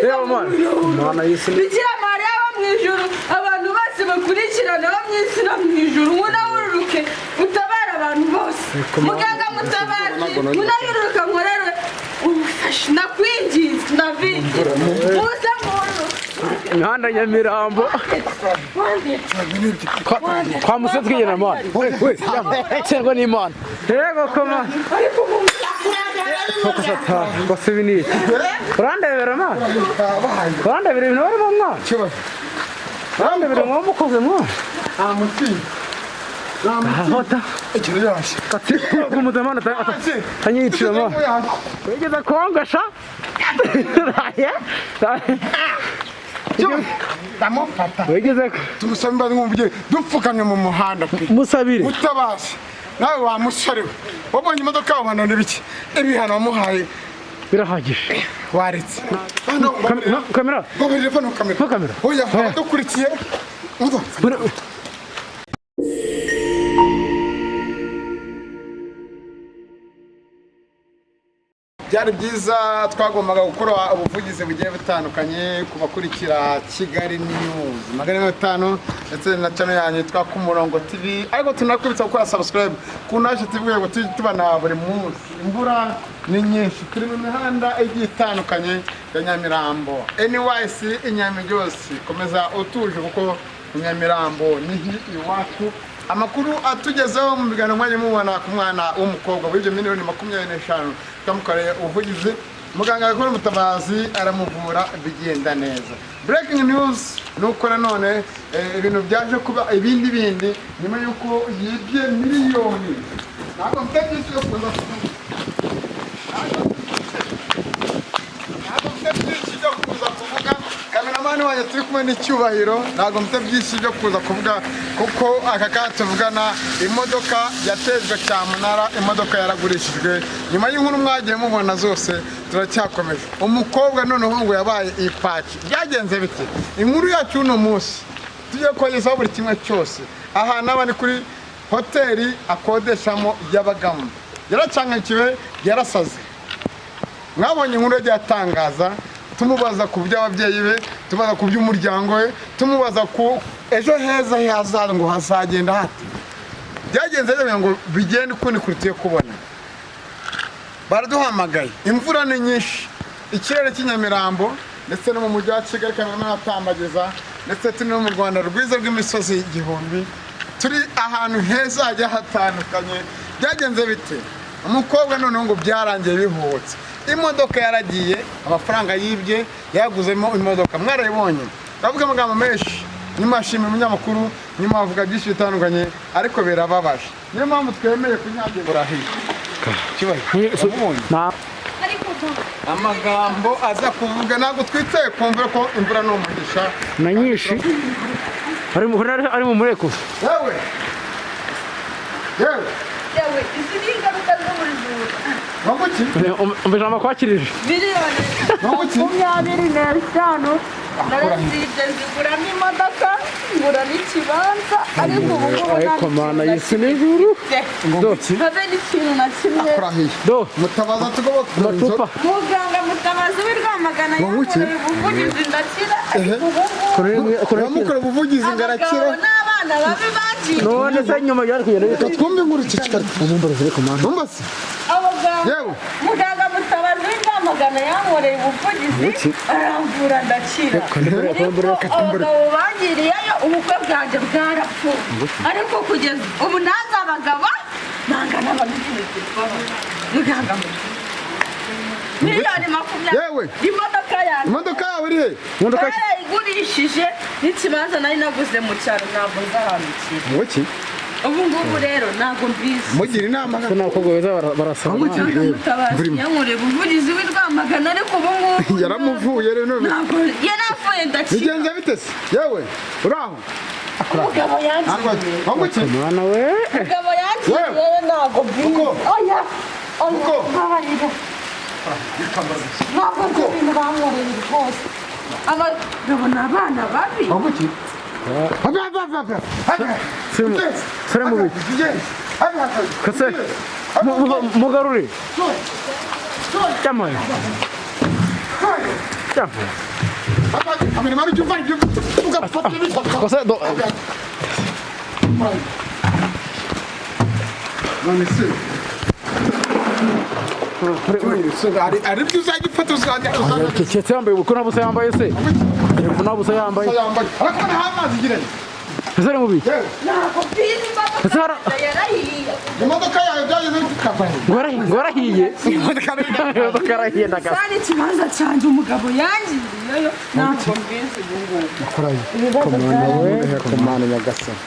Reba mana. Mana y'isi. Bikira Mariya wo mu ijuru, abantu bose bakurikirana bo mu isi no mu ijuru, nkunahururuke utabara abantu bose. Muganga mutabazi, nkunahururuka nkorere ubufasha, ndakwinginze, ndavinze, muze muhururuke. Imihanda Nyamirambo. Kwa muse twigena mana. We, terwa n'Imana. Yego koma. Koko satani, ngo se ibi ni iki? Urandebera mana? Urandebera ibintu barimo mwana? Urandebera mwa mukoze mwana? Ahota. Kumuzamana atanyicira mwana. Wigeze kongasha? Ndamufata. Wigeze Tumusaba imbabazi nk'umubyeyi dupfukamye mu muhanda pe. Musabire. Mutabazi nawe wa musore we, wabonye imodoka wabona n'ibiki, ibihano wamuhaye birahagije. Waretse. Hano, mbabarira. Kamera. Mbabarira, vano kamera. No kamera. Oya, abadukurikiye. Umva. Byari byiza, twagombaga gukora ubuvugizi bugiye butandukanye ku bakurikira Kigali News 405 ndetse na channel yanyu yitwa Ku Murongo TV, ariko tunakubitsa gukora subscribe ku Naje TV kugira ngo tujye tubana buri munsi. Imvura ni nyinshi, turi mu mihanda igiye itandukanye ya Nyamirambo, NYC Inyamiryose. Komeza utuje kuko Nyamirambo nihi iwacu. Amakuru atugezeho mu biganiro mwajya mubona ku mwana w'umukobwa w'ibyo miliyoni 25, twamukoreye ubuvugizi, muganga akora umutabazi aramuvura bigenda neza. Breaking news ni uko nanone ibintu byaje kuba ibindi bindi nyuma y'uko yibye miliyoni. Ntabwo mfite byinshi byo kuza kuvuga, ntabwo mfite byinshi byo kuza kuvuga. Kameramani wanjye turi kumwe n'icyubahiro, ntabwo mfite byinshi byo kuza kuvuga kuko aka kanya tuvugana imodoka yatejwe cyamunara, imodoka yaragurishijwe nyuma y'inkuru mwagiye mubona zose. Turacyakomeje. Umukobwa noneho ngo yabaye ipaki, byagenze bite? Inkuru yacu uno munsi tujye kogezaho buri kimwe cyose. Aha n'aba ni kuri hoteli akodeshamo yabagamo, yaracangakiwe, yarasaze. Mwabonye inkuru yagiye atangaza, tumubaza ku by'ababyeyi be, tubaza ku by'umuryango we, tumubaza ku ejo heza he hazaza ngo hazagenda hate. Byagenze rero ngo bigende ukundi kuruta kubona baraduhamagaye. Imvura ni nyinshi, ikirere cy'i Nyamirambo ndetse no mu mujyi wa Kigali, kamera atambagiza, ndetse turi no mu Rwanda rwiza rw'imisozi igihumbi, turi ahantu heza hagiye hatandukanye. Byagenze bite? Umukobwa noneho ngo byarangiye bihutse, imodoka yaragiye, amafaranga yibye yaguzemo imodoka mwarayibonye. Bavuga amagambo menshi nyuma, ashimira umunyamakuru nyuma, avuga byinshi bitandukanye, ariko birababaje. Niyo mpamvu twemeye kunyagirwa. Urahiye cyubahiro, wamubonye? Amagambo aza kuvuga ntabwo twitaye kumva ko imvura ni umugisha. Na nyinshi ari mu mureko. Yewe yewe! Yewe, izi ni ingaruka z'ubujura. Nkunguki. Umva kwakirije. Miliyoni Nkunguki. 25 narazibye, nziguramo imodoka, nguramo ikibanza, ariko ubu ngubu nta Ariko mana n'ikintu na y'isi n'ijuru. Do. habe n'ikintu na kimwe. Akurahiye. Do. Mutabaza tugoboka. Amacupa. Muganga mutabazi w'i Rwamagana Nkunguki. yankoreye ubuvugizi ndakira, ariko ubu ngubu Uramukora ubuvugizi ngo arakira. Abagabo n'abana babi bagiye. None se nyuma byari kugenda bite? Reka twumve inkuru iki kigali. Umumbaruzi ariko mana. Numva se. Abaganga. Yewe. Muganga mutabazi w'i Rwamagana yankoreye ubuvugizi aramvura ndakira, ariko abagabo bangiriyeyo ubukwe bwanjye bwarapfuye, ariko kugeza ubu nanze abagabo, nanga n'ababyeyi. Muganga, miliyoni 20. Yewe. Imodoka yanjye. Imodoka yawe iri he? Imodoka. Barayigurishije n'ikibanza nari naguze mu cyaro, ntabwo nzi ahantu kiri. Nkunguki. Ubu ngubu rero ntabwo mbizi. Mugira inama. Se n'abakobwa beza barasaba. Nkunguki. Mutabazi yankoreye ubuvugizi w'i Rwamagana, ariko ubu ngubu Yaramuvuye rero none. Ntabwo yaravuye, ndakira. Bigenze bite se? Yewe, uraho? Umugabo yangiriye. Nkunguki. Mwana we. Umugabo yangiriye Yewe. rero ntabwo mbizi. Uko? Oya oya. Uko? Mbabarira, ntabwo nzi ibintu bankoreye rwose. Abagabo ni abana babi. Nkunguki. Have, have, have, have, have. Sere mubi. Kase. Mugarure. Cyamaye. Cyamaye. Kose do None se ari byo uzajya ufata uzajya Ketse yambaye ubu nta busa yambaye se. Nta busa yambaye. Yambaye ariko nta amazi igira. Ese ari mubi. Ntabwo mbizi imodoka yarahiye. Imodoka yawe byageze bikavahe. Ngo yarahiye. Imodoka Imodoka yarahiye ndagasa. Sani ikibanza cyanjye umugabo yangiriyeyo ntabwo mbizi ubu ngubu. Koraye. Komana nyagasani.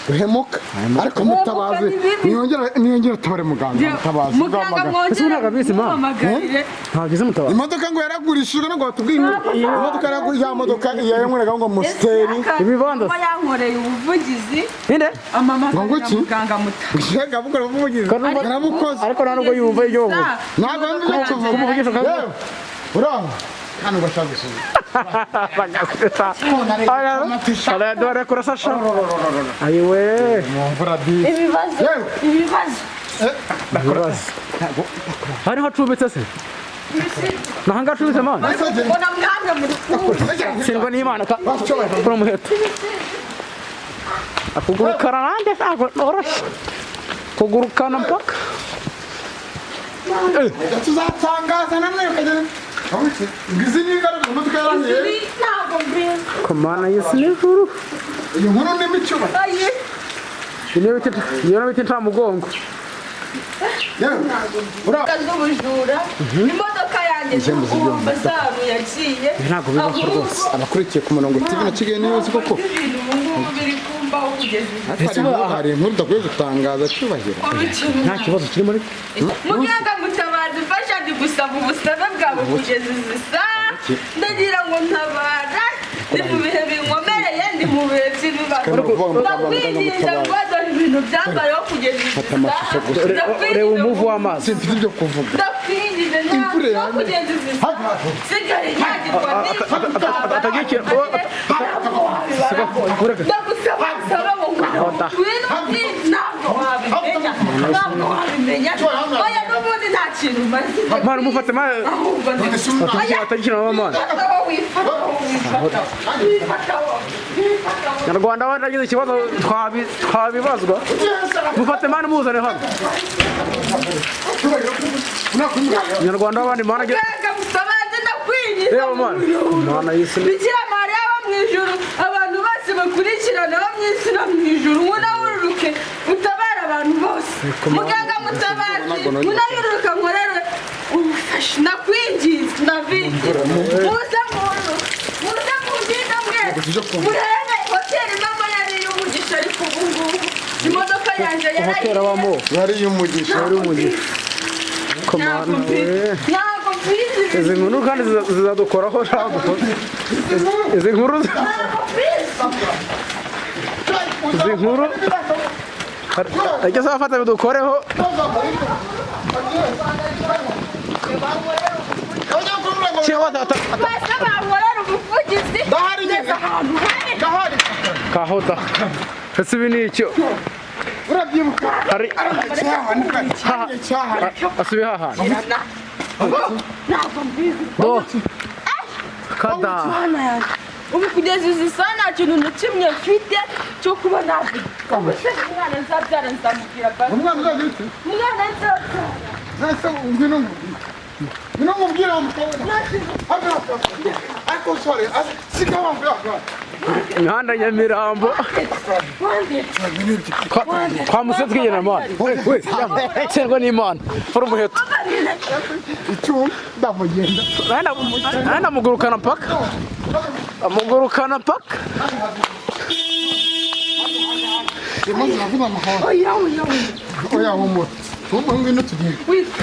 Uhemuka ariko mutabazi niyongera tabare muganga mutabazi. Muganga mwongere muhamagare. Ntabwo izi mutabazi. Imodoka ngo yaragurishijwe ngo batubwiye imodoka ya modoka yanyweraga ngo Musteri. Ibibanza. Yankoreye ubuvugizi. Ninde? Amamagara muganga mutabazi. Yega bukora ubuvugizi. Naramukoze. Ariko nta nubwo yumva ibyo bavuga. Ntabwo yumva ibyo tuvuga. Kumuvugisha kandi. Uraho. Hano bashaka gusubiza. Dore kurasasha. Ayiwe. Ibibazo. Ibibazo. Ibibazo. Hari hacumbitse se? Nahanga acumbitse man. Mbona mwamwe muri kumwe. Sindwa n'Imana ka. Kuri muheto. Akugurukana nanjye ntabwo noroshye. Kugurukana mpaka. Tuzatangaza namwe ukagera. Ngizi ni ingaruka imodoka yarahiye. Ntabwo mbizi. Komana y'isi n'ijuru. Iyi nkuru ni micyuba. Ayi. Iyo bita incamugongo. Z'ubujura. Imodoka yanjye z'ubu yagiye. Ntabwo bibaho rwose. Abakurikiye ku murongo TV na Kigali News koko. Ibintu ubu ngubu biri kumbaho kugeza ubu. Hari inkuru udakwiye gutangaza cyubahiro. Nta kibazo kirimo ariko. Muganga mutabazi fasha ndi gusaba ubusabe bwawe kugeza izi saha. Ndagira ngo ntabara. Ndi mu bihe binkomereye, ndi mu bihe by'ibibazo. Ndakwinginze ngo dore ibintu byambayeho kugeza izi saha. Reba umuvu w'amazi. Simfite ibyo kuvuga. Ndakwinginze ntabwo kugeza izi saha. Nsigaye nyagirwa n'imvura. Ndagusaba nsaba ngo ngwino ntabwo wabimenya. Ntabwo wabimenya. Oya n'ubundi nta kintu umaze. Mwana umufate mwana. Ahubwo Atagira mwana. Nyarwanda waragize ikibazo twabibazwa. Mufate mwana muzane hano. Nyarwanda wabandi mwana Muganga mutabazi ndakwinginze. Reba mwana. Mwana y'isi. Bikira Mariya wo mu ijuru abantu bose bakurikirana bo mu isi no mu ijuru nkunawururuke utabara abantu bose. Muganga mutabazi nkunawururuka nkorere ubufasha ndakwinginze ndavinginze. Muze mururuke muze mugende mwese murebe hoteli mama yari iy'umugisha ariko ubu ngubu imodoka yanjye Hoteli abamo. Yari iy'umugisha. Yari umugisha. Komana we. Ntabwo mbizi. Izi nkuru kandi zizadukoraho ntabwo. Izi nkuru izi nkuru icyo azafata bidukoreho. Basa bankorera ubuvugizi. Ndahari nyine. Ndahari. Kahoda. Ese ibi ni icyo? Urabyibuka. Hari Icyaha. Asubi hahandi. Ntabwo mbizi. Do. Kada. Ubu kugeza izi saha nta kintu na kimwe mfite cyo kuba navuga. Umwana nzabyara nzamubwira basi. Umwana uzagira ute? Umwana nzabyara. Nase ngwino nkubwire. Ngwino nkubwire wa mukobwa. Ariko sorry, siga wa mukobwa. Imihanda Nyamirambo. Kwa Musa twigena mwana. We, tsendwa n'Imana. Fora umuheto. Icyuma ndamugenda. Nanda mugurukana mpaka. Amugurukana mpaka. Imaze navuga amahoro. Oya oya oya. Oya humura. Humura ngwino tugende.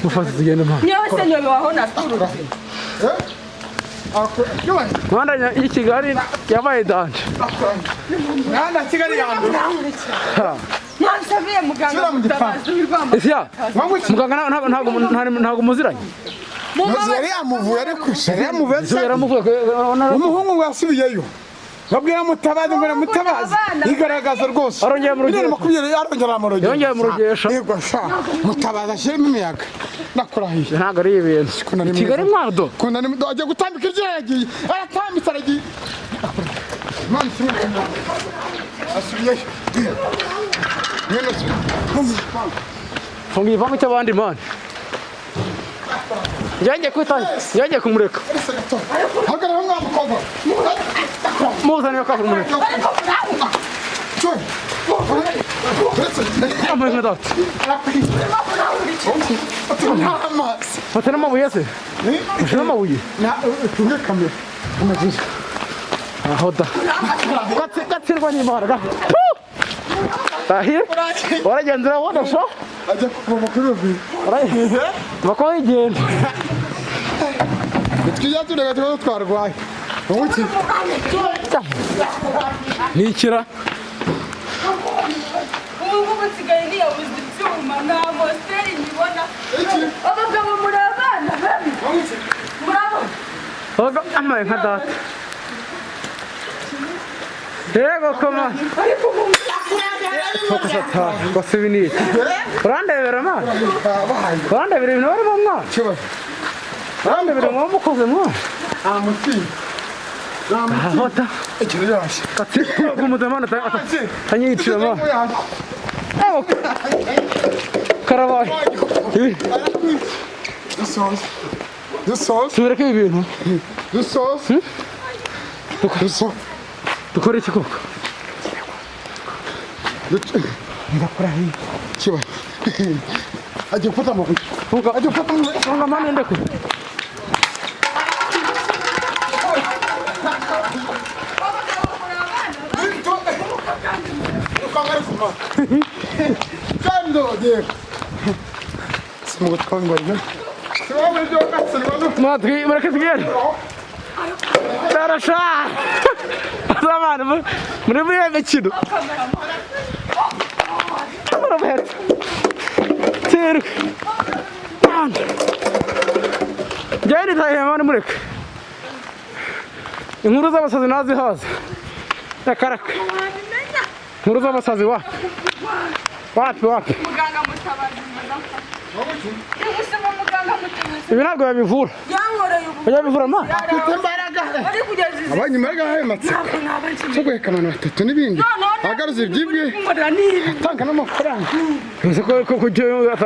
Mufate tugende mwana. Nyewe se nyobewe aho naturutse. Imihanda y'i Kigali yabaye danje. Mwana Kigali yanduye. Mwansabiye muganga mutabazi w'Urwamagana. Ese muganga ntabwo muziranye. Yari yamuvuye ariko yari yamuvuye. Yaramuvuye. Umuhungu ngo yasubiyeyo. Babwira mutabazi ngo mutabazi igaragaza rwose. Arongera mu rugesha. Arongera mu rugesha. Yongera mu rugesha. Yego sha mutabazi ashyiremo imiyaga. Nakurahiye. Ntabwo ari ibintu. Kigali mwado. Kuna ni ajya gutambika iryo yagiye. Aratambitse aragiye. Imana ishimwe. Asubiyeyo. Mwene asubiye. Funga igipangu cy'abandi man. Njye kwita, njye kumureka. Ariko gato. Hagarara mwa mukobwa. Muzanire kwa kumureka. Cyo. Uretse. Ambaye nka data. Amazi. Fata n'amabuye se. Ushyira amabuye. Na utunge kamera. Amajije. Aho da. Gatsirwa n'Imana. Tahir. Waragenda urabona sha. Ajya kuvoma kuri robine. Bakora igenda. Twijya tureka tuba twarwaye. Wowe iki? Nikira. Ubu ngubu nsigaye niyabuze ibyuma, nta mositeri nyibona. Abagabo muri abana babi. Murabona? Amaye nka data. Yego koma. Koko satani. Kose ibi ni iki? Urandebera man. Urandebera ibintu barimo mwana. Urandebera mwa mukoze mwana. Amutsinda. Aho da. Ikintu yashe. Gatsirwa kumudamana atanyicira man. Ewo. Karabaye. Dusoze. Dusoze. Tubereke ibi bintu. Dusoze. Dusoze. Dukore iki koko? Ndakora hiya. Kiba. Agiye gufata amabuye. Agiye gufata amabuye. Funga mani ndekwe. Matwi mureke tugende. Darasha. Azamana muri muri iyo mikino. Muramuhetse. Tsirwe. Mani. Njyewe nitahiye mani mureke. Inkuru z'abasazi nazihaze. Reka reka. Inkuru z'abasazi wapi? Wapi wapi? Muganga mutabazi muzamfasha. Ubuzima muganga mutabazi. Ibi ntabwo babivura. Yankoreye ubu. Bajya bivura mani? Afite imbaraga. Ari kugeza izi. Abonye imbaraga ahaye amatsiko. Ntabwo naba nshimye. Cyo guheka abantu batatu n'ibindi. Ahagaruza ibyibwe. Nkorera n'ibi. Atanga n'amafaranga. Ese ko ko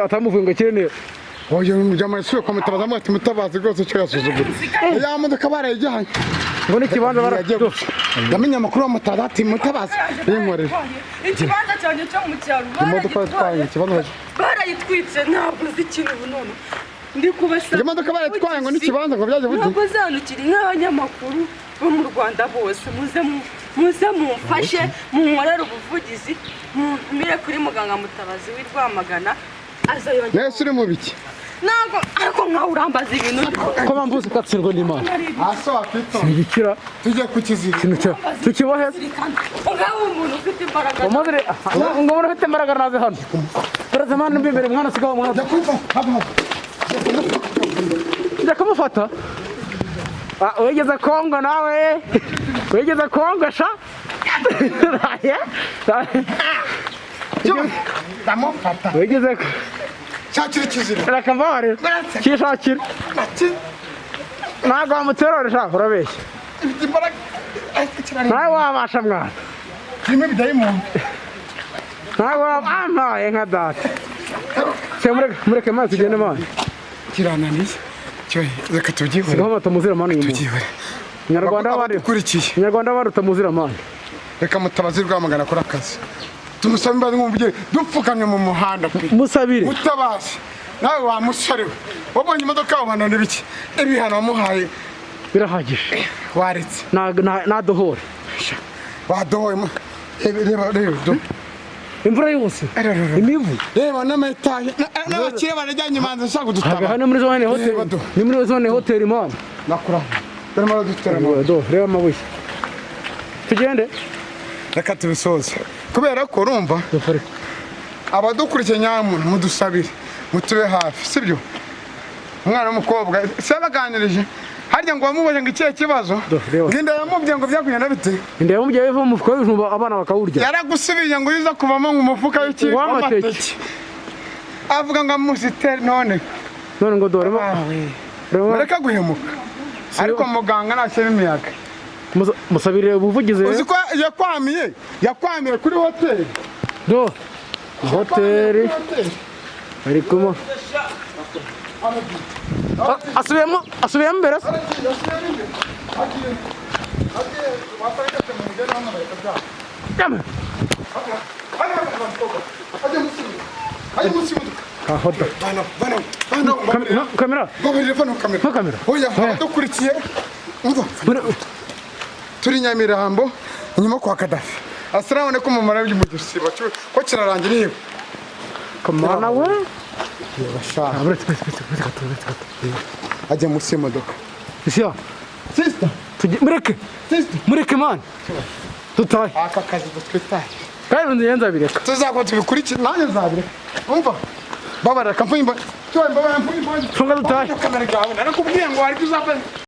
atamuvuye ngo akire neza. Oya mujama yasubiye kwa Mutabazi amuha ati Mutabazi rwose icyo yasuzugura. Ya modoka barayijyanye. Ngo n'ikibanza bara. Yagiye guca. Yamenye amakuru wa Mutabazi ati Mutabazi yinkorera. Ikibanza cyanjye cyo mu cyaro Imodoka yatwaye ikibanza. Barayitwitse ntabwo nzi ikintu ubu none. Ndi kubasaba. Iyo modoka barayitwaye ngo n'ikibanza ngo byaje bute? Ntabwo zanukiri nk'abanyamakuru bo mu Rwanda bose muze muze mumfashe munkorere ubuvugizi muntumire kuri muganga Mutabazi w'i Rwamagana azayongera. Nese uri mu biki? Ntabwo ariko nkawe urambaza ibintu. Ko bambuze gatsirwa n'Imana. Hasi wakwitonda. Igikira Tujye ku kizira. ikintu cya tukibohe. Nkawe umuntu ufite imbaraga. Umuzire ngo umuntu ufite imbaraga naze hano. Perezida mani mbi mwana sigaho mwana. Jya kumva hava. Njya kumufata. Wigeze Kongo nawe. Wigeze Kongo sha. Ndamufata. Wigeze Shakira ikizira. reka mbabarira. Kishakira. Ntabwo wamuterura sha urabeshya. Ifite imbaraga. Nawe wabasha mwana. Kirimo ibidayimoni. Ntabwo wampaye nka data. Mureke mazi tugende mani. Kirananiye. Reka tubyihore. Sigaho batamuzira mani uyu muntu. Tubyihore. Nyarwanda wabandi. Abadukurikiye. Nyarwanda wabandi utamuzira mani. Reka Mutabazi Rwamagana akora akazi. Tumusabe imbabazi nk'umubyeyi dupfukamye mu muhanda pe. Musabire. Mutabazi nawe wa musore we wabonye imodoka wabona n'ibiki ibihano wamuhaye Birahagije. waretse Nadohore. wadohoye reba reba do. Imvura yose. Imivu. Reba n'amayetaje n'abakire barajyanye imanza nshaka kudutaba. Hano muri zone hoteli. Ni muri zone hoteli mani. Nakura. Barimo baradutera amabuye. Do reba amabuye. Tugende. Reka tubisoze kubera ko urumva abadukurikiye nyamuntu mudusabire mutube hafi sibyo umwana w'umukobwa se yabaganirije harya ngo wamubonye ngo ikihe kibazo nginda yamubwiye ngo byakugenda bite Inda yamubwiye biva mu mufuka w'ibijumba abana bakawurya yaragusubiye ngo uze kuvamo mu mufuka w'iki w'amateke avuga ngo amusiteri none none ngo dore mureka guhemuka ariko muganga nashyira imiyaga Musabire ubuvugizi. Uzi ko yakwamiye kuri hoteli. Do hoteli bari kumo. Asubiyemo imbere se? Yame. Kahoda. No, kamera. No, kamera. Oya, abadukurikiye, umva, turi Nyamirambo inyuma kwa Kadafi. Asalamu alaikum, mumara mu gisibo ko kirarangira yewe. Kamana we. Bashaka. Uretse, uretse, uretse, uretse gato, uretse gato. Ajya munsi y'imodoka. Isiya. Sister. Tujye mureke. Sister. Mureke man. Dutahe. Aka kazi dutwitaye. Kandi nzi nzabireka. Tuzakora tubikurikire, nanjye nzabireka. Umva, babarira kamfunyi mba. Cyo mbabarira mfunyi mba. Funga dutahe. Kamera kawe narakubwiye ngo hari ibyo uzafata.